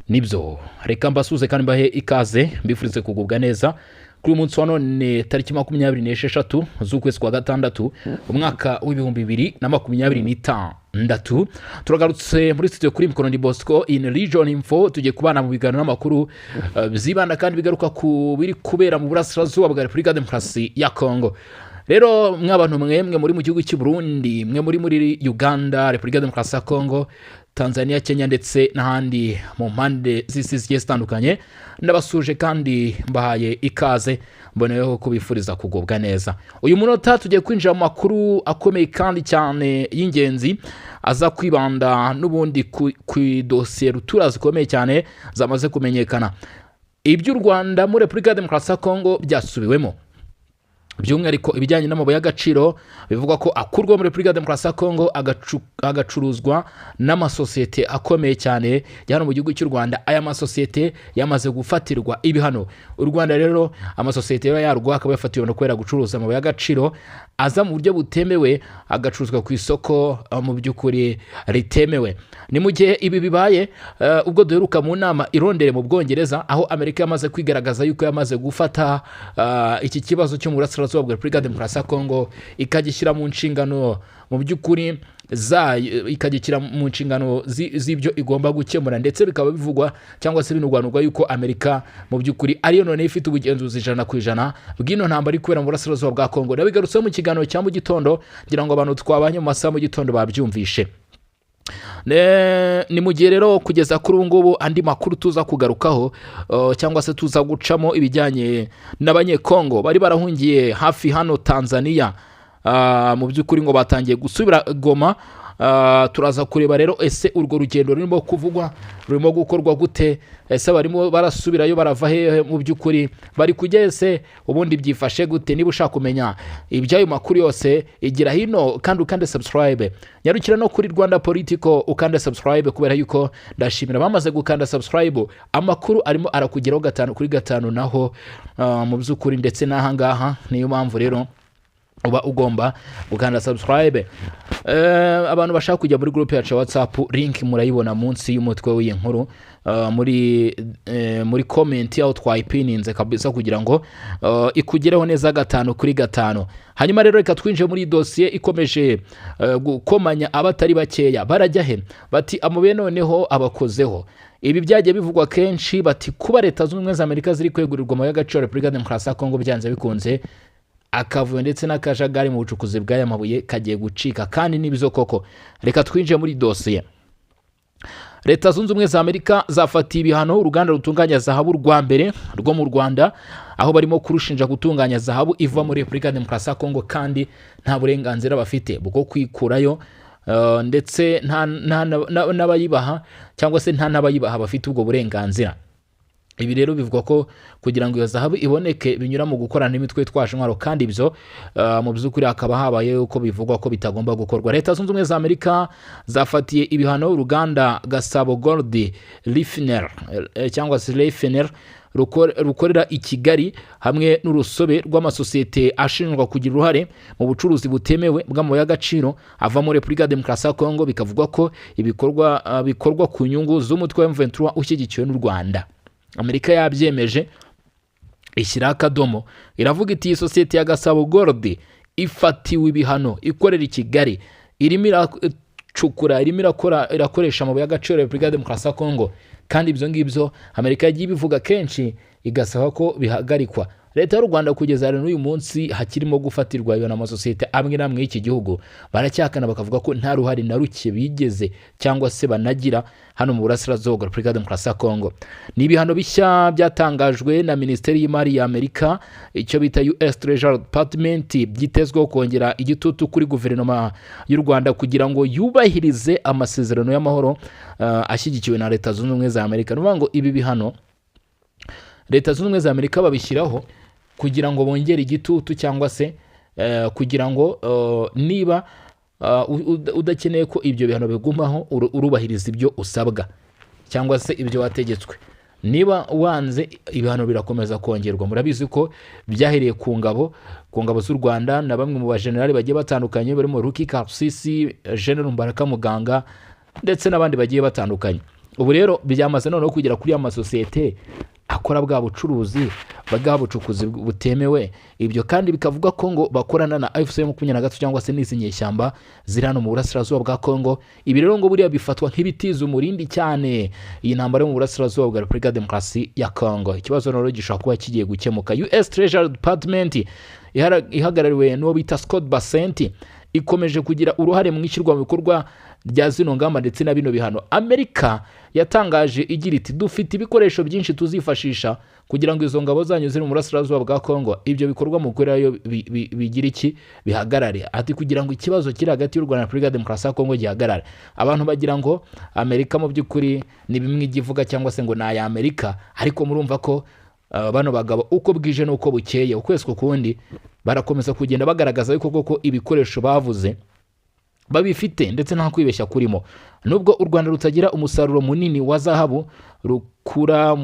Nibyo, reka mbasuze kandi mbahe ikaze, mbifurize kugubwa neza kuri uyu munsi wa none, tariki 26 z'ukwezi kwa gatandatu, umwaka w'2026. Turagarutse muri studio, kuri mikoro ni Bosco in Region Info. Tugiye kubana mu biganiro n'amakuru byibanda kandi bigaruka ku biri kubera mu burasirazuba bwa Repubulika ya Demokarasi ya Kongo. Rero mw'abantu mwemwe muri mu gihugu cy'u Burundi, mwe muri Uganda, Repubulika ya Demokarasi ya Kongo, Tanzania, Kenya ndetse n'ahandi mu mpande z'isi zigiye zitandukanye, ndabasuje kandi mbahaye ikaze, mboneyeho kubifuriza kugubwa neza. Uyu munota tugiye kwinjira mu makuru akomeye kandi cyane y'ingenzi, aza kwibanda n'ubundi ku idosiye rutura zikomeye cyane zamaze kumenyekana. Iby'u Rwanda muri Repubulika ya Demokarasi ya Kongo byasubiwemo, by'umwihariko ibijyanye n'amabuye y'agaciro bivugwa ko akurwa muri Repubulika ya Demokarasi ya Kongo agacuruzwa n'amasosiyete akomeye cyane ya hano mu gihugu cy'u Rwanda. Aya masosiyete yamaze gufatirwa ibihano. U Rwanda rero, amasosiyete yarwo akaba yafatiwe ibihano kubera gucuruza amabuye y'agaciro aza mu buryo butemewe, agacuruzwa ku isoko mu by'ukuri ritemewe. Ni mu gihe ibi bibaye ubwo duheruka mu nama i Londres mu Bwongereza, aho Amerika yamaze kwigaragaza yuko yamaze gufata iki kibazo cyo mu burasirazuba bwa Repubulika ya Demokarasi ya Kongo, ikagishyira mu nshingano mu by'ukuri zayo, ikagishyira mu nshingano z'ibyo igomba gukemura. Ndetse bikaba bivugwa cyangwa se binurwanurwa yuko Amerika mu by'ukuri ariyo none ifite ubugenzuzi 100% bw'ino ntambara iri kubera mu burasirazuba bwa Kongo. Nabigarutseho mu kiganiro cya mu gitondo, ngira ngo abantu twabanye mu masaha mu gitondo babyumvishe. Ni mu gihe rero kugeza kuri ubu ngubu andi makuru tuza kugarukaho cyangwa se tuza gucamo, ibijyanye n'Abanyekongo bari barahungiye hafi hano Tanzania. Mu by'ukuri ngo batangiye gusubira Goma. Turaza kureba rero, ese urwo rugendo rurimo kuvugwa rurimo gukorwa gute? Ese barimo barasubirayo barava hehe? Mu by'ukuri bari kujya, ese ubundi byifashe gute? Niba ushaka kumenya iby'ayo makuru yose, igira hino kandi ukande subscribe. Nyarukira no kuri Rwanda Political ukande subscribe, kubera yuko ndashimira bamaze gukanda subscribe. Amakuru arimo arakugeraho gatanu kuri gatanu naho mu by'ukuri ndetse n'aha ngaha. Niyo mpamvu rero uba ugomba gukanda subscribe. Abantu bashaka kujya muri group yacu ya WhatsApp, link murayibona munsi y'umutwe w'iyi nkuru, muri comment aho twayipininze kabisa, kugira ngo ikugereho neza gatanu kuri gatanu. Hanyuma rero reka twinjire muri iyi dosiye ikomeje gukomanya abatari bakeya. Barajya he? Bati amabuye noneho abakozeho. Ibi byagiye bivugwa kenshi, bati kuba Leta Zunze Ubumwe za Amerika ziri kwegurirwa amabuye y'agaciro Repubulika ya Demokarasi ya Kongo, byanze bikunze akavuyo ndetse n'akajagari mu bucukuzi bw'aya mabuye kagiye gucika, kandi nibyo koko. Reka twinjire muri dosiye. Leta Zunze Ubumwe za Amerika zafatiye ibihano uruganda rutunganya zahabu rwa mbere rwo mu Rwanda, aho barimo kurushinja gutunganya zahabu iva muri Repubulika ya Demokarasi ya Kongo kandi nta burenganzira bafite bwo kwikurayo, ndetse nta n'abayibaha cyangwa se nta n'abayibaha bafite ubwo burenganzira. Ibi rero bivugwa ko kugira ngo iyo zahabu iboneke binyura mu gukorana n'imitwe yitwaje intwaro, kandi ibyo mu by'ukuri hakaba habaye uko bivugwa ko bitagomba gukorwa. Leta Zunze Ubumwe za Amerika zafatiye ibihano uruganda Gasabo Gold Refiner cyangwa se Refiner rukorera i Kigali, hamwe n'urusobe rw'amasosiyete ashinjwa kugira uruhare mu bucuruzi butemewe bw'amabuye y'agaciro ava muri Repubulika ya Demokarasi ya Kongo. Bikavugwa ko ibikorwa bikorwa ku nyungu z'umutwe wa M23 ushyigikiwe n'u Rwanda. Amerika yabyemeje, ishyiraho akadomo, iravuga iti: "Iyi sosiyete ya Gasabo Gold ifatiwe ibihano, ikorera i Kigali, irimo iracukura, irimo irakora, irakoresha amabuye y'agaciro ya Repubulika ya Demokarasi ya Kongo." Kandi ibyo ngibyo Amerika yagiye ibivuga kenshi, igasaba ko bihagarikwa. Leta y'u Rwanda kugeza n'uyu munsi hakirimo gufatirwa ibihano amasosiyete amwe n'amwe y'iki gihugu, baracyakana, bakavuga ko nta ruhare na ruke bigeze cyangwa se banagira hano mu burasirazuba bwa Repubulika ya Demokarasi ya Kongo. Ni ibihano bishya byatangajwe na Minisiteri y'Imari ya Amerika, icyo bita US Treasury Department, byitezweho kongera igitutu kuri guverinoma y'u Rwanda kugira ngo yubahirize amasezerano y'amahoro ashyigikiwe na Leta Zunze Ubumwe za Amerika. Ni ukuvuga ngo ibi bihano Leta Zunze Ubumwe za Amerika babishyiraho kugira ngo bongere igitutu, cyangwa se kugira ngo niba udakeneye ko ibyo bihano bigumaho, urubahiriza ibyo usabwa cyangwa se ibyo wategetswe. Niba wanze, ibihano birakomeza kongerwa. Murabizi ko byahereye ku ngabo z'u Rwanda na bamwe mu bajenerali bagiye batandukanye, barimo Ruki Karusisi, General Mbaraka Muganga ndetse n'abandi bagiye batandukanye. Ubu rero byamaze noneho kugera kuri ya masosiyete akora bwa bucuruzi, bwa bucukuzi butemewe. Ibyo kandi bikavuga ko ngo bakorana na AFC 23 cyangwa se n'izi nyeshyamba ziri hano mu burasirazuba bwa Congo. Ibi rero ngo buriya bifatwa nk'ibitiza umurindi cyane iyi ntambara yo mu burasirazuba bwa Repubulika ya Demokarasi ya Congo. Ikibazo rero gishobora kuba kigiye gukemuka. US Treasury Department ihagarariwe n'uwo bita Scott Bessent ikomeje kugira uruhare mu ishyirwa mu bikorwa rya zino ngamba ndetse na bino bihano. Amerika yatangaje igira iti: "Dufite ibikoresho byinshi tuzifashisha kugira ngo izo ngabo zanyu ziri mu burasirazuba bwa Congo, ibyo bikorwa mukorerayo bigira iki, bihagarare." Ati kugira ngo ikibazo kiri hagati y'u Rwanda na Repubulika ya Demokarasi ya Congo gihagarare. Abantu bagira ngo Amerika mu by'ukuri ni bimwe ijya ivuga cyangwa se ngo ni aya Amerika, ariko murumva ko bano bagabo uko bwije n'uko bukeye, ukwezi ku kundi, barakomeza kugenda bagaragaza yuko koko ibikoresho bavuze babifite ndetse nta kwibeshya kurimo. Nubwo u Rwanda rutagira umusaruro munini wa zahabu rukura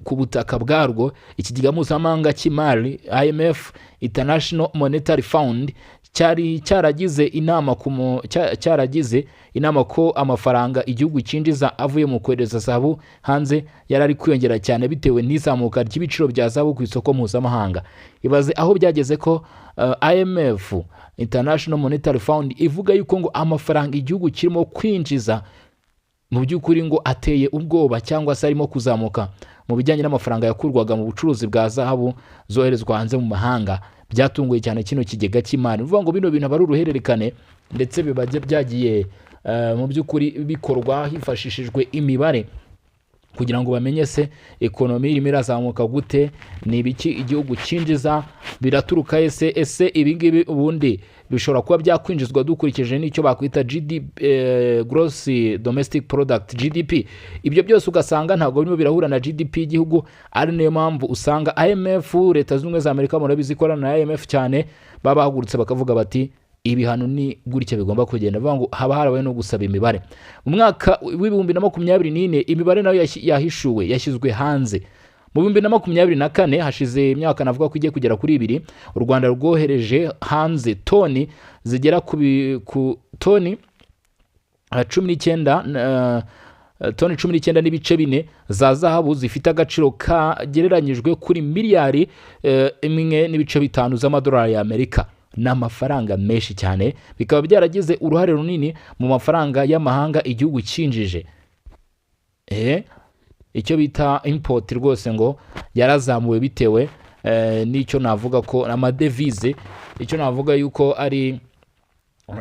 ku butaka bwarwo, Ikigega Mpuzamahanga cy'Imari, IMF, International Monetary Fund, cyari cyaragize inama ku mu- cya- cyaragize inama ko amafaranga igihugu cyinjiza avuye mu kohereza zahabu hanze yari ari kwiyongera cyane bitewe n'izamuka ry'ibiciro bya zahabu ku isoko mpuzamahanga. Ibaze aho byageze ko IMF, International Monetary Fund, ivuga yuko ngo amafaranga igihugu kirimo kwinjiza mu by'ukuri ngo ateye ubwoba cyangwa se arimo kuzamuka mu bijyanye n'amafaranga yakurwaga mu bucuruzi bwa zahabu zoherezwa hanze mu mahanga. Byatunguye cyane kino kigega cy'imari. Ni ukuvuga ngo bino bintu aba ari uruhererekane ndetse biba byagiye mu by'ukuri bikorwa hifashishijwe imibare kugira ngo bamenye se economy irimo irazamuka gute, ni ibiki igihugu cyinjiza, biraturuka ese, ese ibi ngibi ubundi bishobora kuba byakwinjizwa dukurikije n'icyo bakwita GDP, gross domestic product, GDP. Ibyo byose ugasanga ntabwo birimo birahura na GDP y'igihugu, ari nayo mpamvu usanga IMF, Leta Zunze Ubumwe za Amerika murabizi ikorana na IMF cyane, baba bahagurutse bakavuga bati ibihano ni gutya bigomba kugenda. Bivuga ngo haba harabaye no gusaba imibare. Mu mwaka w'2024 imibare nayo yahishuwe, yashyizwe hanze. Mu 2024, hashize imyaka navuga ko igiye kugera kuri 2, u Rwanda rwohereje hanze toni zigera ku toni 19, toni 19.4 za zahabu zifite agaciro kagereranyijwe kuri miliyari 1.5 z'amadolari y'Amerika. Ni amafaranga menshi cyane, bikaba byaragize uruhare runini mu mafaranga y'amahanga igihugu cyinjije. Icyo bita import rwose ngo yarazamuwe bitewe n'icyo navuga ko amadevize, icyo navuga yuko ari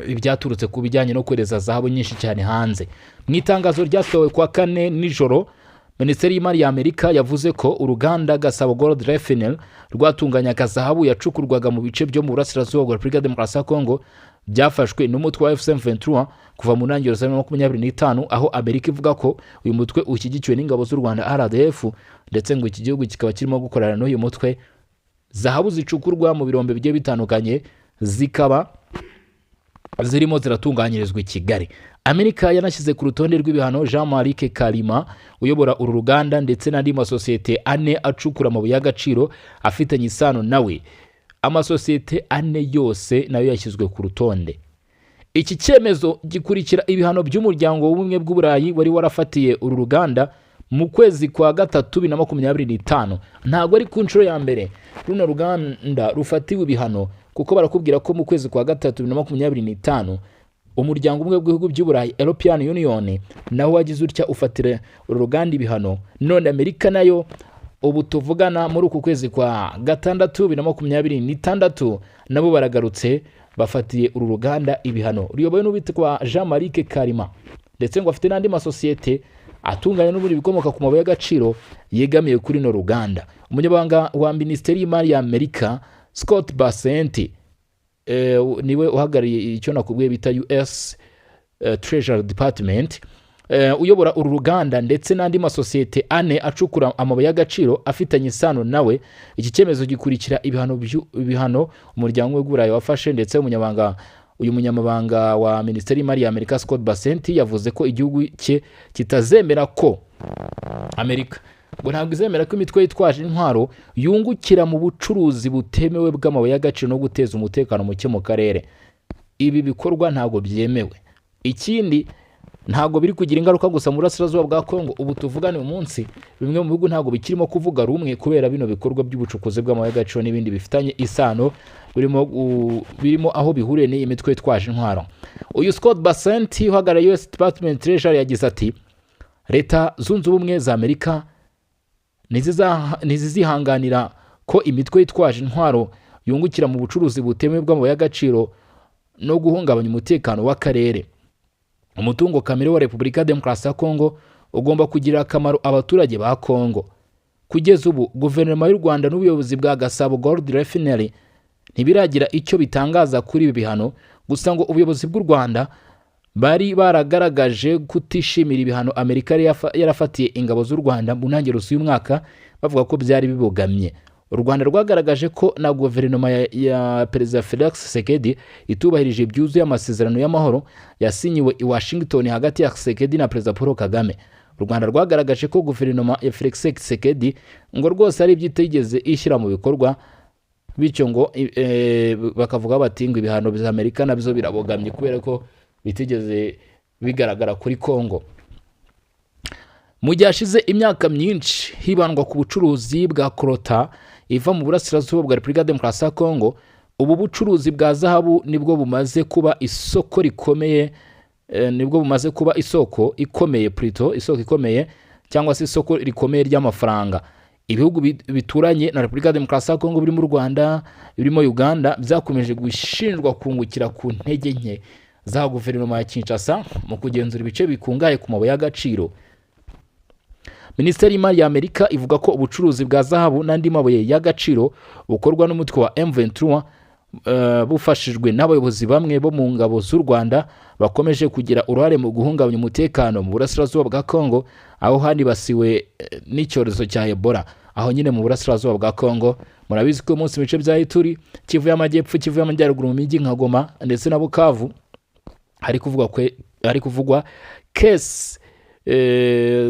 ibyaturutse ku bijyanye no kohereza zahabu nyinshi cyane hanze. Mu itangazo ryasohowe kuwa kane nijoro, Minisiteri y'Imari ya Amerika yavuze ko uruganda Gasabo Gold Refinery rwatunganyaga zahabu yacukurwaga mu bice byo mu burasirazuba bwa Repubulika ya Demokarasi ya Kongo byafashwe n'umutwe wa AFC M23 kuva mu ntangiriro za 2025, aho Amerika ivuga ko uyu mutwe ushyigikiwe n'ingabo z'u Rwanda, RDF, ndetse ngo iki gihugu kikaba kirimo gukorana n'uyu mutwe. Zahabu zicukurwa mu birombe bigiye bitandukanye zikaba zirimo ziratunganyirizwa i Kigali. Amerika yanashyize ku rutonde rw'ibihano Jean Marie Kalima uyobora uru ruganda ndetse n'andi masosiyete ane acukura amabuye y'agaciro afitanye isano nawe. Amasosiyete ane yose nayo yashyizwe ku rutonde. Iki cyemezo gikurikira ibihano by'Umuryango w'Ubumwe bw'Uburayi wari warafatiye uru ruganda mu kwezi kwa gatatu 2025. Ntabwo ari ku nshuro ya mbere runo ruganda rufatiwe ibihano, kuko barakubwira ko mu kwezi kwa gatatu 2025 Umuryango Umwe w'Ibihugu by'Uburayi, European Union, nawo wagize utya ufatira uru ruganda ibihano. None Amerika nayo ubu tuvugana muri uku kwezi kwa gatandatu 2026 nabo baragarutse bafatiye uru ruganda ibihano ruyobowe n'uwitwa Jean Marie Kalima, ndetse ngo afite n'andi masosiyete atunganya n'ubundi bikomoka ku mabuye y'agaciro yegamiye kuri runo ruganda. Umunyamabanga wa Minisiteri y'Imari ya Amerika, Scott Bessent, niwe uhagarariye icyo nakubwiye bita US Treasury Department, uyobora uru ruganda ndetse n'andi masosiyete ane acukura amabuye y'agaciro afitanye isano nawe. Iki cyemezo gikurikira ibihano Umuryango w'Uburayi wafashe, ndetse uyu munyamabanga wa Minisiteri y'Imari ya Amerika, Scott Bessent, yavuze ko igihugu cye kitazemera ko, Amerika ngo ntabwo izemera ko imitwe yitwaje intwaro yungukira mu bucuruzi butemewe bw'amabuye y'agaciro no guteza umutekano muke mu karere. Ibi bikorwa ntabwo byemewe. Ikindi Ntabwo biri kugira ingaruka gusa mu burasirazuba bwa Kongo. Ubu tuvugane uyu munsi, bimwe mu bihugu ntabwo bikirimo kuvuga rumwe kubera bino bikorwa by'ubucukuzi bw'amabuye y'agaciro n'ibindi bifitanye isano, birimo aho bihuriye n'iyi mitwe itwaje intwaro. Uyu Scott Bessent uhagarariye US Department Treasury yagize ati: "Leta Zunze Ubumwe za Amerika ntizizihanganira ko imitwe yitwaje intwaro yungukira mu bucuruzi butemewe bw'amabuye y'agaciro no guhungabanya umutekano w'akarere. Umutungo kamere wa Repubulika ya Demokarasi ya Kongo ugomba kugirira akamaro abaturage ba Kongo." Kugeza ubu guverinoma y'u Rwanda n'ubuyobozi bwa Gasabo Gold Refinery ntibiragira icyo bitangaza kuri ibi bihano. Gusa ngo ubuyobozi bw'u Rwanda bari baragaragaje kutishimira ibihano Amerika yari yarafatiye ingabo z'u Rwanda mu ntangiriro z'uyu mwaka, bavuga ko byari bibogamye. U Rwanda rwagaragaje ko na guverinoma ya Perezida Felix Tshisekedi itubahirije byuzuye amasezerano y'amahoro yasinyiwe i Washington hagati ya Tshisekedi na Perezida Paul Kagame. U Rwanda rwagaragaje ko guverinoma ya Felix Tshisekedi ngo rwose ari ibyo itigeze ishyira mu bikorwa, bityo ngo bakavuga bati ngo ibihano bya Amerika nabyo birabogamye kubera ko bitigeze bigaragara kuri Kongo. Mu gihe hashize imyaka myinshi hibandwa ku bucuruzi bwa coltan iva mu burasirazuba bwa Repubulika ya Demokarasi ya Kongo, ubu bucuruzi bwa zahabu nibwo bumaze kuba isoko rikomeye, nibwo bumaze kuba isoko ikomeye, plutôt isoko ikomeye cyangwa se isoko rikomeye ry'amafaranga. Ibihugu bituranye na Repubulika ya Demokarasi ya Kongo, birimo u Rwanda, birimo Uganda, byakomeje gushinjwa kungukira ku ntege nke za guverinoma ya Kinshasa mu kugenzura ibice bikungahaye ku mabuye y'agaciro. Minisiteri y'Imari ya Amerika ivuga ko ubucuruzi bwa zahabu n'andi mabuye y'agaciro bukorwa n'umutwe wa M23, bufashijwe n'abayobozi bamwe bo mu ngabo z'u Rwanda, bakomeje kugira uruhare mu guhungabanya umutekano mu burasirazuba bwa Kongo, aho hanibasiwe n'icyorezo cya Ebola. Aho nyine mu burasirazuba bwa Kongo, murabizi ko uyu munsi mu bice bya Ituri, Kivu y'Amajyepfo, Kivu y'Amajyaruguru, mu mijyi nka Goma ndetse na Bukavu hari kuvugwa case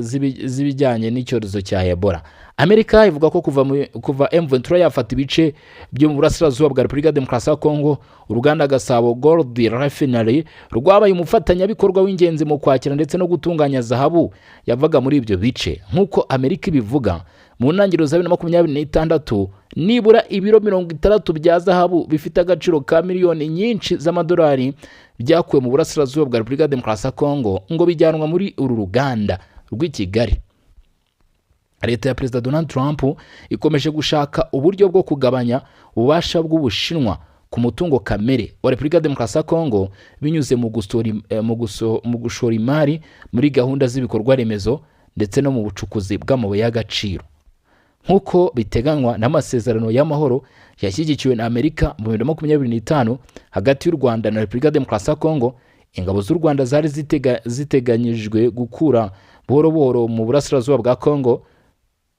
z'ibijyanye n'icyorezo cya Ebola. Amerika ivuga ko kuva M23 yafata ibice byo mu burasirazuba bwa Repubulika ya Demokarasi ya Kongo, uruganda Gasabo Gold Refinery rwabaye umufatanyabikorwa w'ingenzi mu kwakira ndetse no gutunganya zahabu yavaga muri ibyo bice. Nk'uko Amerika ibivuga, mu ntangiriro za 2026 nibura ibiro 60 bya zahabu bifite agaciro ka miliyoni nyinshi z'amadolari byakuwe mu burasirazuba bwa Repubulika ya Demokarasi ya Kongo ngo bijyanwa muri uru ruganda rw'i Kigali. Leta ya Perezida Donald Trump ikomeje gushaka uburyo bwo kugabanya ububasha bw'Ubushinwa ku mutungo kamere wa Repubulika ya Demokarasi ya Kongo binyuze mu gushora imari muri gahunda z'ibikorwa remezo ndetse no mu bucukuzi bw'amabuye y'agaciro, nk'uko biteganywa n'amasezerano y'amahoro yashyigikiwe na Amerika mu 2025 hagati y'u Rwanda na Repubulika ya Demokarasi ya Kongo. Ingabo z'u Rwanda zari ziteganyijwe gukura buhoro buhoro mu burasirazuba bwa Kongo,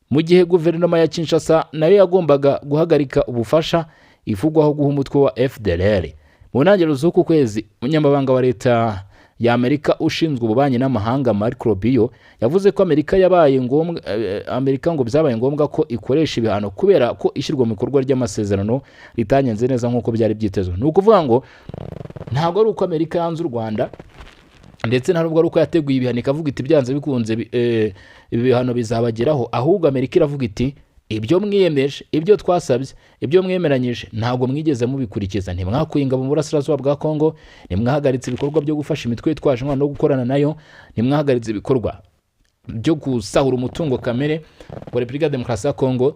mu gihe guverinoma ya Kinshasa nayo yagombaga guhagarika ubufasha ivugwaho guha umutwe wa FDLR. Mu ntangiriro z'uku kwezi, umunyamabanga wa leta ya Amerika ushinzwe ububanyi n'amahanga, Marco Rubio, yavuze ko Amerika yabaye ngombwa, Amerika ngo byabaye ngombwa ko ikoresha ibihano kubera ko ishyirwa mu bikorwa ry'amasezerano ritagenze neza nk'uko byari byitezwe. Ni ukuvuga ngo ntabwo ari uko Amerika yanze u Rwanda, ndetse nta nubwo ari uko yateguye ibihano ikavuga iti byanze bikunze ibi bihano bizabageraho. Ahubwo Amerika iravuga iti: "Ibyo mwiyemeje, ibyo twasabye, ibyo mwemeranyije, ntabwo mwigeze mubikurikiza. Ntimwakuye ingabo mu burasirazuba bwa Kongo, ntimwahagaritse ibikorwa byo gufasha imitwe yitwaje intwaro no gukorana nayo, ntimwahagaritse ibikorwa byo gusahura umutungo kamere wa Repubulika ya Demokarasi ya Kongo."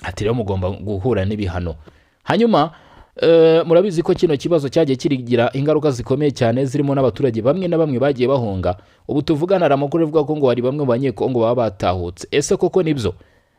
Ati rero mugomba guhura n'ibihano. Hanyuma murabizi ko kino kibazo cyagiye kigira ingaruka zikomeye cyane, zirimo n'abaturage bamwe na bamwe bagiye bahunga. Ubu tuvugana hari amakuru avuga ko ngo hari bamwe mu Banyekongo baba batahutse. Ese koko nibyo?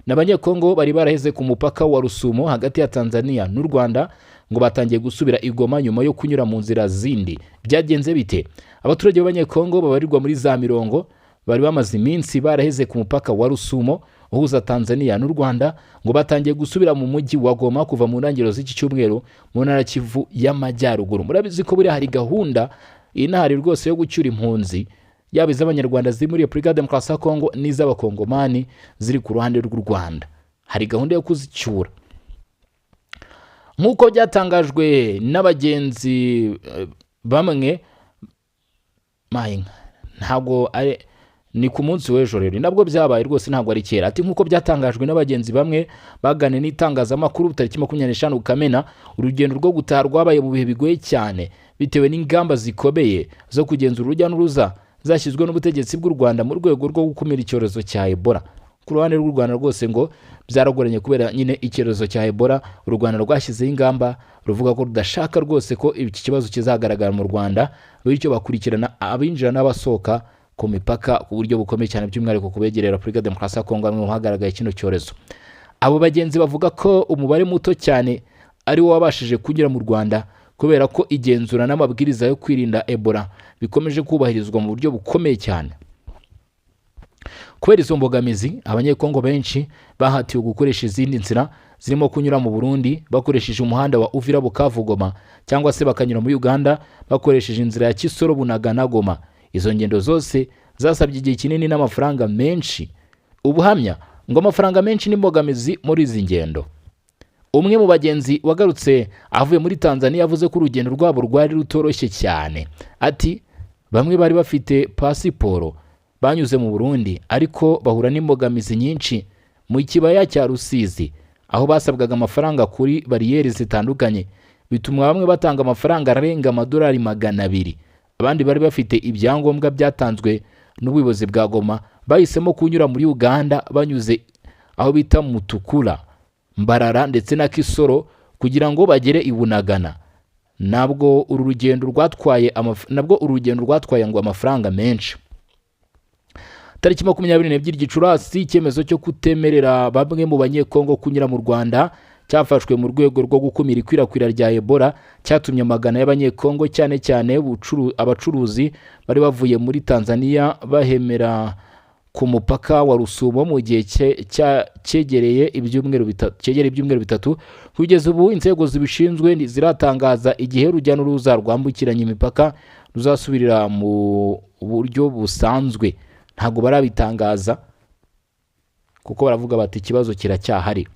Ni Abanyekongo bari baraheze ku mupaka wa Rusumo hagati ya Tanzania n'u Rwanda, ngo batangiye gusubira i Goma nyuma yo kunyura mu nzira zindi. Byagenze bite? Abaturage b'Abanyekongo babarirwa muri za mirongo bari bamaze iminsi baraheze ku mupaka wa Rusumo uhuza Tanzania n'u Rwanda, ngo batangiye gusubira mu mujyi wa Goma kuva mu ntangiriro z'iki cyumweru mu ntara Kivu y'Amajyaruguru. Murabizi ko buriya hari gahunda inahari rwose yo gucyura impunzi, yaba iz'Abanyarwanda ziri muri Repubulika ya Demokarasi ya Kongo n'iz'Abakongomani ziri ku ruhande rw'u Rwanda. Hari gahunda yo kuzicyura, nk'uko byatangajwe n'abagenzi bamwe. Mayinka Ntabwo ari ni ku munsi w'ejo rero nabwo byabaye rwose, ntabwo ari kera. Ati nk'uko byatangajwe n'abagenzi bamwe baganiriye n'itangazamakuru tariki 25 Kamena, urugendo rwo gutaha rwabaye mu bihe bigoye cyane bitewe n'ingamba zikomeye zo kugenzura urujya n'uruza zashyizwe n'ubutegetsi bw'u Rwanda mu rwego rwo gukumira icyorezo cya Ebola. Ku ruhande rw'u Rwanda rwose ngo byaragoranye kubera nyine icyorezo cya Ebola. U Rwanda rwashyizeho ingamba, ruvuga ko rudashaka rwose ko iki kibazo kizagaragara mu Rwanda, bityo bakurikirana abinjira n'abasohoka ku mipaka ku buryo bukomeye cyane, by'umwihariko ku begereye Repubulika Demokarasi ya Kongo, hamwe mu hagaragaye kino cyorezo. Abo bagenzi bavuga ko umubare muto cyane ari wo wabashije kunyura mu Rwanda kubera ko igenzura n'amabwiriza yo kwirinda Ebola bikomeje kubahirizwa mu buryo bukomeye cyane. Kubera izo mbogamizi, Abanyekongo benshi bahatiwe gukoresha izindi nzira zirimo kunyura mu Burundi bakoresheje umuhanda wa Uvira, Bukavu, Goma, cyangwa se bakanyura muri Uganda bakoresheje inzira ya Kisoro, Bunagana, Goma. Izo ngendo zose zasabye igihe kinini n'amafaranga menshi. Ubuhamya ngo amafaranga menshi n'imbogamizi muri izi ngendo. Umwe mu bagenzi wagarutse avuye muri Tanzania yavuze ko urugendo rwabo rwari rutoroshye cyane. Ati bamwe bari bafite pasiporo banyuze mu Burundi, ariko bahura n'imbogamizi nyinshi mu kibaya cya Rusizi, aho basabwaga amafaranga kuri bariyeri zitandukanye, bituma bamwe batanga amafaranga arenga amadolari 200. Abandi bari bafite ibyangombwa byatanzwe n'ubuyobozi bwa Goma bahisemo kunyura muri Uganda banyuze aho bita Mutukura, Mbarara ndetse na Kisoro kugira ngo bagere i Bunagana. Nabwo uru rugendo rwatwaye ngo amafaranga menshi. Tariki 22 Gicurasi, icyemezo cyo kutemerera bamwe mu Banyekongo kunyura mu Rwanda cyafashwe mu rwego rwo gukumira ikwirakwira rya Ebola cyatumye amagana y'Abanyekongo, cyane cyane abacuruzi bari bavuye muri Tanzania, bahemera ku mupaka wa Rusumo mu gihe cyegereye ibyumweru 3. Kugeza ubu inzego zibishinzwe ntiziratangaza igihe urujya n'uruza rwambukiranya imipaka ruzasubirira mu buryo busanzwe. Ntabwo barabitangaza kuko baravuga bati ikibazo kiracyahari.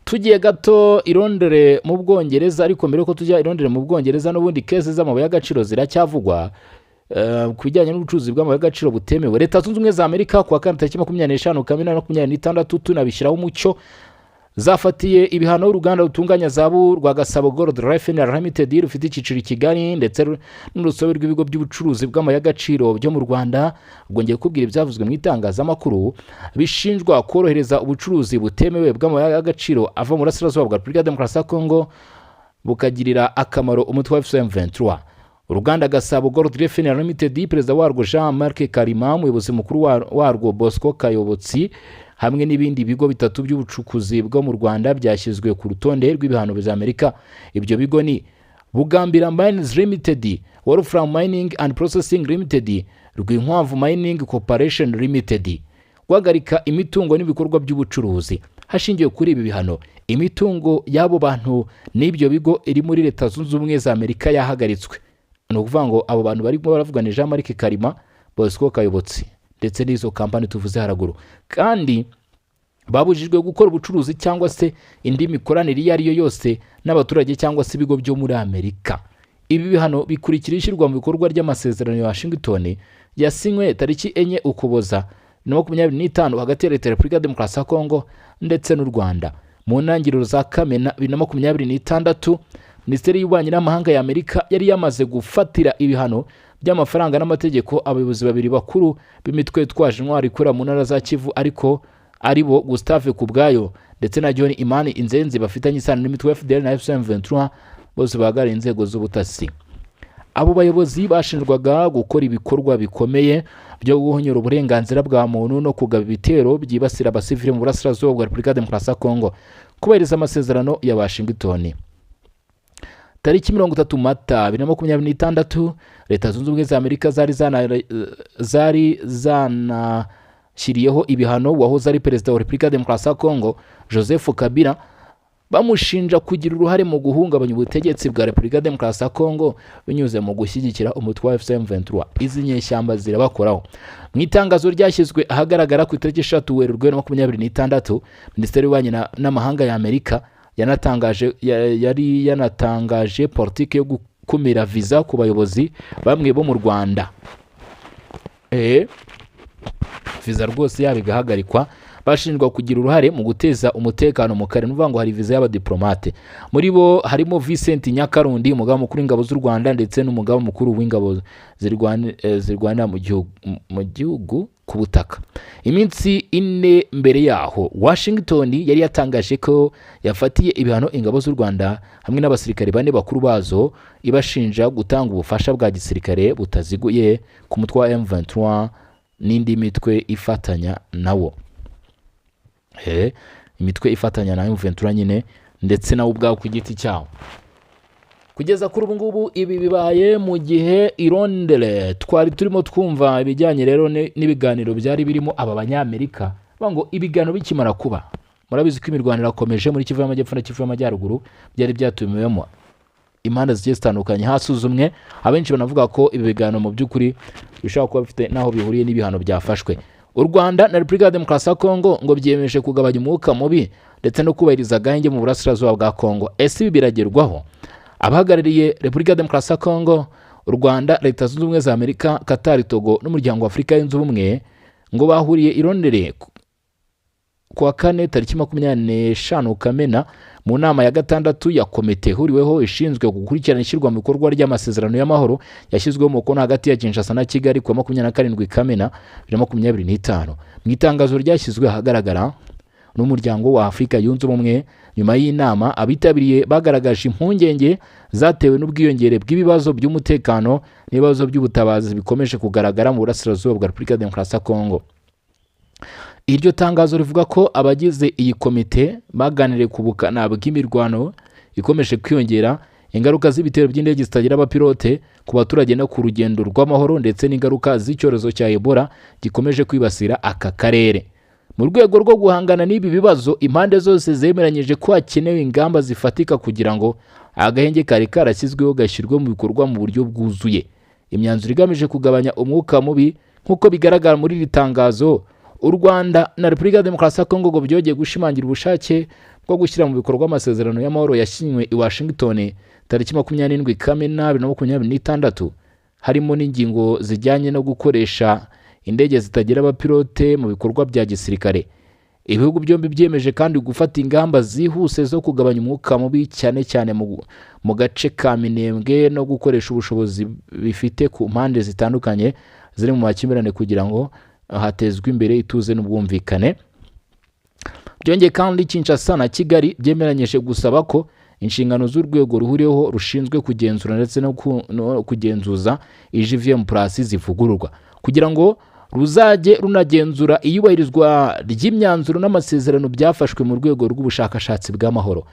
Tugiye gato i Londres mu Bwongereza, ariko mbere yuko tujya i Londres mu Bwongereza, n'ubundi case z'amabuye y'agaciro ziracyavugwa ku bijyanye n'ubucuruzi bw'amabuye y'agaciro butemewe. Leta Zunze Ubumwe za Amerika ku wa kane tariki 25 Kamena 26, tunabishyiraho umucyo, zafatiye ibihano uruganda rutunganya zahabu rwa Gasabo Gold Refinery Limited rufite icyicaro i Kigali, ndetse n'urusobe rw'ibigo by'ubucuruzi bw'amabuye y'agaciro byo mu Rwanda. Ubwo ngiye kukubwira ibyavuzwe mu itangazamakuru. Bishinjwa korohereza ubucuruzi butemewe bw'amabuye y'agaciro ava mu burasirazuba bwa Repubulika ya Demokarasi ya Kongo, bukagirira akamaro umutwe wa AFC M23. Uruganda Gasabo Gold Refinery Limited, perezida warwo Jean Marc Karima, umuyobozi mukuru warwo Bosco Kayobotsi, hamwe n'ibindi bigo bitatu by'ubucukuzi bwo mu Rwanda byashyizwe ku rutonde rw'ibihano bya Amerika. Ibyo bigo ni Bugambira Mines Limited, Wolfram Mining and Processing Limited, Rwinkwavu Mining Corporation Limited. Guhagarika imitungo n'ibikorwa by'ubucuruzi. Hashingiwe kuri ibi bihano, imitungo y'abo bantu n'ibyo bigo iri muri Leta Zunze Ubumwe za Amerika yahagaritswe. Ni ukuvuga ngo abo bantu barimo baravuga ni Jean Marc Karima, Bosco Kayobotsi ndetse n'izo kampani tuvuze haraguru. Kandi babujijwe gukora ubucuruzi cyangwa se indi mikoranire iyo ari yo yose n'abaturage cyangwa se ibigo byo muri Amerika. Ibi bihano bikurikira ishyirwa mu bikorwa ry'amasezerano ya Washington yasinywe tariki 4 Ukuboza 2025 hagati ya Leta ya Repubulika ya Demokarasi ya Kongo ndetse n'u Rwanda. Mu ntangiriro za Kamena 2026, Minisiteri y'Ububanyi n'Amahanga ya Amerika yari yamaze gufatira ibihano by'amafaranga n'amategeko abayobozi babiri bakuru b'imitwe yitwaje intwaro ikorera mu ntara za Kivu, ariko ari bo Gustave Kubwayo ndetse na John Imani Inzenzi, bafitanye isano n'imitwe ya FDLR na AFC M23, bose bahagarariye inzego z'ubutasi. Abo bayobozi bashinjwaga gukora ibikorwa bikomeye byo guhonyora uburenganzira bwa muntu no kugaba ibitero byibasira abasivili mu burasirazuba bwa Repubulika ya Demokarasi ya Kongo, kubahiriza amasezerano ya Washington. Tariki 30 Mata 2026, Leta Zunze Ubumwe za Amerika zari zanashyiriyeho ibihano wahoze ari perezida wa Repubulika ya Demokarasi ya Kongo Joseph Kabila, bamushinja kugira uruhare mu guhungabanya ubutegetsi bwa Repubulika ya Demokarasi ya Kongo binyuze mu gushyigikira umutwe wa AFC M23. Izi nyeshyamba zirabakoraho. Mu itangazo ryashyizwe ahagaragara ku itariki 3 Werurwe 2026, Minisiteri y'Ububanyi n'Amahanga ya Amerika yari yanatangaje politiki yo gukumira viza ku bayobozi bamwe bo mu Rwanda. Viza rwose yabo igahagarikwa, bashinjwa kugira uruhare mu guteza umutekano mu karere. Ni ukuvuga ngo hari viza y'abadiplomate. Muri bo harimo Vincent Nyakarundi, umugaba mukuru w'ingabo z'u Rwanda, ndetse n'umugaba mukuru w'ingabo zirwanira mu gihugu ku butaka. Iminsi 4 mbere yaho, Washington yari yatangaje ko yafatiye ibihano ingabo z'u Rwanda hamwe n'abasirikare bane bakuru bazo, ibashinja gutanga ubufasha bwa gisirikare butaziguye ku mutwe wa M23 n'indi mitwe ifatanya nawo. Imitwe ifatanya na M23 nyine, ndetse nawo ubwawo ku giti cyawo. Kugeza kuri ubu ngubu, ibi bibaye mu gihe i Londres twari turimo twumva ibijyanye rero n'ibiganiro byari birimo aba Banyamerika. Bavuga ngo ibiganiro bikimara kuba, murabizi ko imirwano irakomeje muri Kivu y'Amajyepfo na Kivu y'Amajyaruguru, byari byatumiwemo impande zigiye zitandukanye, hasuzumwe. Abenshi banavuga ko ibi biganiro mu by'ukuri bishobora kuba bifite n'aho bihuriye n'ibihano byafashwe. U Rwanda na Repubulika ya Demokarasi ya Kongo ngo byiyemeje kugabanya umwuka mubi ndetse no kubahiriza agahenge mu burasirazuba bwa Kongo. Ese ibi biragerwaho? Abahagarariye Repubulika ya Demokarasi ya Kongo, u Rwanda, Leta Zunze Ubumwe za Amerika, Katari, Togo n'Umuryango wa Afurika Yunze Ubumwe ngo bahuriye i Londres ku wa kane tariki 25 Kamena mu nama ya gatandatu ya komite ihuriweho ishinzwe gukurikirana ishyirwa mu bikorwa ry'amasezerano y'amahoro yashyizweho umukono hagati ya Kinshasa na Kigali ku wa 27 Kamena 2025. Mu itangazo ryashyizwe ahagaragara n'Umuryango wa Afurika Yunze Ubumwe nyuma y'inama, abitabiriye bagaragaje impungenge zatewe n'ubwiyongere bw'ibibazo by'umutekano n'ibibazo by'ubutabazi bikomeje kugaragara mu burasirazuba bwa Repubulika ya Demokarasi ya Kongo. Iryo tangazo rivuga ko abagize iyi komite baganiriye ku bukana bw'imirwano ikomeje kwiyongera, ingaruka z'ibitero by'indege zitagira abapilote ku baturage no ku rugendo rw'amahoro, ndetse n'ingaruka z'icyorezo cya Ebola gikomeje kwibasira aka karere. Mu rwego rwo guhangana n'ibi bibazo, impande zose zemeranyije ko hakenewe ingamba zifatika kugira ngo agahenge kari karashyizweho gashyirwe mu bikorwa mu buryo bwuzuye. Imyanzuro igamije kugabanya umwuka mubi. Nk'uko bigaragara muri iri tangazo, u Rwanda na Repubulika ya Demokarasi ya Kongo ngo byongeye gushimangira ubushake bwo gushyira mu bikorwa amasezerano y'amahoro yasinywe i Washington tariki 27 Kamena 2026, harimo n'ingingo zijyanye no gukoresha indege zitagira abapilote mu bikorwa bya gisirikare. Ibihugu byombi byemeje kandi gufata ingamba zihuse zo kugabanya umwuka mubi, cyane cyane mu gace ka Minembwe, no gukoresha ubushobozi bifite ku mpande zitandukanye ziri mu makimbirane kugira ngo hatezwe imbere ituze n'ubwumvikane. Byongeye kandi, Kinshasa na Kigali byemeranyije gusaba ko inshingano z'urwego ruhuriweho rushinzwe kugenzura ndetse no kugenzuza EGVM Plus zivugururwa kugira ngo ruzajye runagenzura iyubahirizwa ry'imyanzuro n'amasezerano byafashwe mu rwego rw'ubushakashatsi bw'amahoro.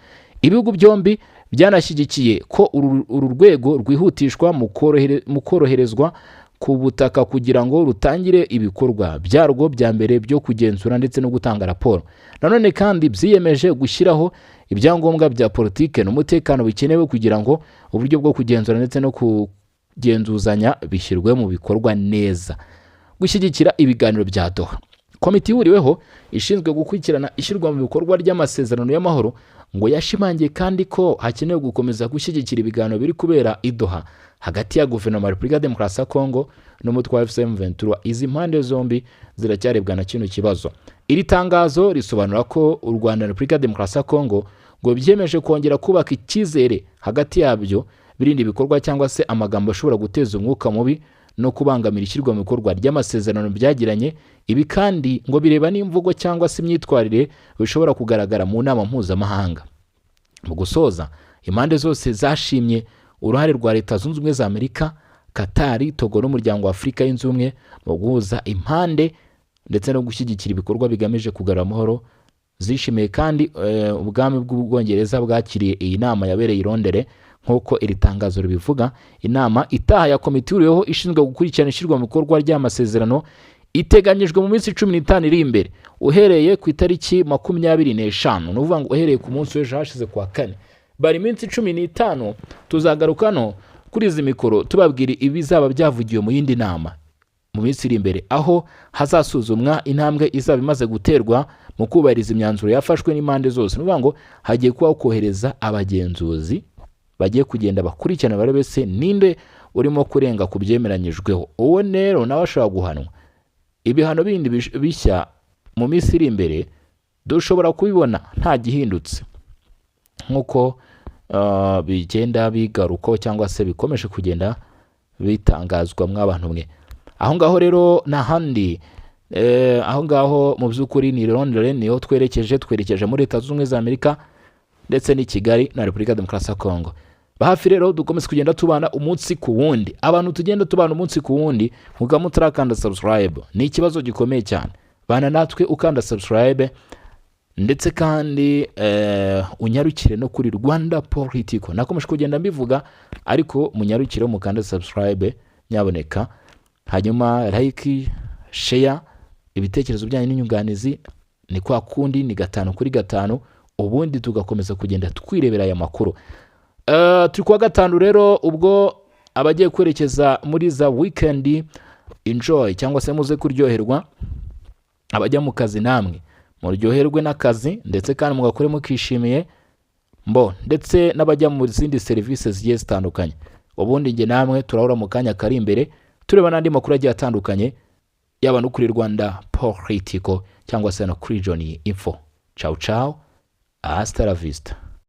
Ibihugu byombi byanashyigikiye ko uru rwego rwihutishwa mu koroherezwa ku butaka kugira ngo rutangire ibikorwa byarwo bya mbere byo kugenzura ndetse no gutanga raporo. Nanone kandi byiyemeje gushyiraho ibyangombwa bya politike n'umutekano bikenewe kugira ngo uburyo bwo kugenzura ndetse no kugenzuzanya bishyirwe mu bikorwa neza. Gushyigikira ibiganiro bya Doha. Komite ihuriweho ishinzwe gukurikirana ishyirwa mu bikorwa ry'amasezerano y'amahoro ngo yashimangiye kandi ko hakenewe gukomeza gushyigikira ibiganiro biri kubera i Doha hagati ya guverinoma ya Repubulika ya Demokarasi ya Kongo n'umutwe wa AFC M23. Izi mpande zombi ziracyarebwa na kino kibazo. Iri tangazo risobanura ko u Rwanda na Repubulika ya Demokarasi ya Kongo ngo byemeje kongera kubaka icyizere hagati yabyo, birinda ibikorwa cyangwa se amagambo ashobora guteza umwuka mubi no kubangamira ishyirwa mu bikorwa ry'amasezerano byagiranye. Ibi kandi ngo bireba n'imvugo cyangwa se imyitwarire bishobora kugaragara mu nama mpuzamahanga. Mu gusoza, impande zose zashimye uruhare rwa Leta Zunze Ubumwe za Amerika, Katari, Togo n'Umuryango wa Afurika Yunze Ubumwe mu guhuza impande ndetse no gushyigikira ibikorwa bigamije kugarura amahoro. Zishimiye kandi ubwami bw'Ubwongereza bwakiriye iyi nama yabereye i Londres, nk'uko iri tangazo ribivuga. Inama itaha ya komite ihuriweho ishinzwe gukurikirana ishyirwa mu bikorwa ry'amasezerano iteganyijwe mu minsi 15 iri imbere uhereye ku itariki 25, ni ukuvuga ngo uhereye ku munsi w'ejo hashize ku wa kane. Bari iminsi 15, tuzagaruka hano kuri izi mikoro tubabwira ibizaba byavugiwe mu yindi nama mu minsi iri imbere, aho hazasuzumwa intambwe izaba imaze guterwa mu kubahiriza imyanzuro yafashwe n'impande zose. Ni ukuvuga ngo hagiye kubaho kohereza abagenzuzi bagiye kugenda bakurikirana barebe se ninde urimo kurenga ku byemeranyijweho. Uwo rero nawe ashobora guhanwa. Ibihano bindi bishya mu minsi iri imbere dushobora kubibona nta gihindutse, nk'uko bigenda bigarukaho cyangwa se bikomeje kugenda bitangazwa mw'abantu mwe. Aho ngaho rero n'ahandi, aho ngaho mu by'ukuri ni Londres, niho twerekeje muri Leta Zunze Ubumwe za Amerika ndetse n'i Kigali na Repubulika ya Demokarasi ya Kongo. Hafi rero dukomeze kugenda tubana umunsi ku wundi. Abantu tugenda tubana umunsi ku wundi, mugaba mutarakanda subscribe, ni ikibazo gikomeye cyane. Bana natwe ukanda subscribe, ndetse kandi unyarukire no kuri Rwanda Politico. Nakomeje kugenda mbivuga, ariko munyarukire mukanda subscribe nyaboneka, hanyuma like, share, ibitekerezo byanyu n'inyunganizi ni kwa kundi, ni gatanu kuri gatanu, ubundi tugakomeza kugenda twirebera aya makuru. Turi kuwa gatanu rero, ubwo abagiye kwerekeza muri za weekend, enjoy cyangwa se muze kuryoherwa. Abajya mu kazi namwe muryoherwe n'akazi, ndetse kandi mugakore mukishimiye mbo, ndetse n'abajya mu zindi serivisi zigiye zitandukanye. Ubundi njye namwe turahura mu kanya kari imbere, tureba n'andi makuru agiye atandukanye, yaba no kuri Rwanda Politico cyangwa se no kuri John Info. Ciao ciao, hasta la vista.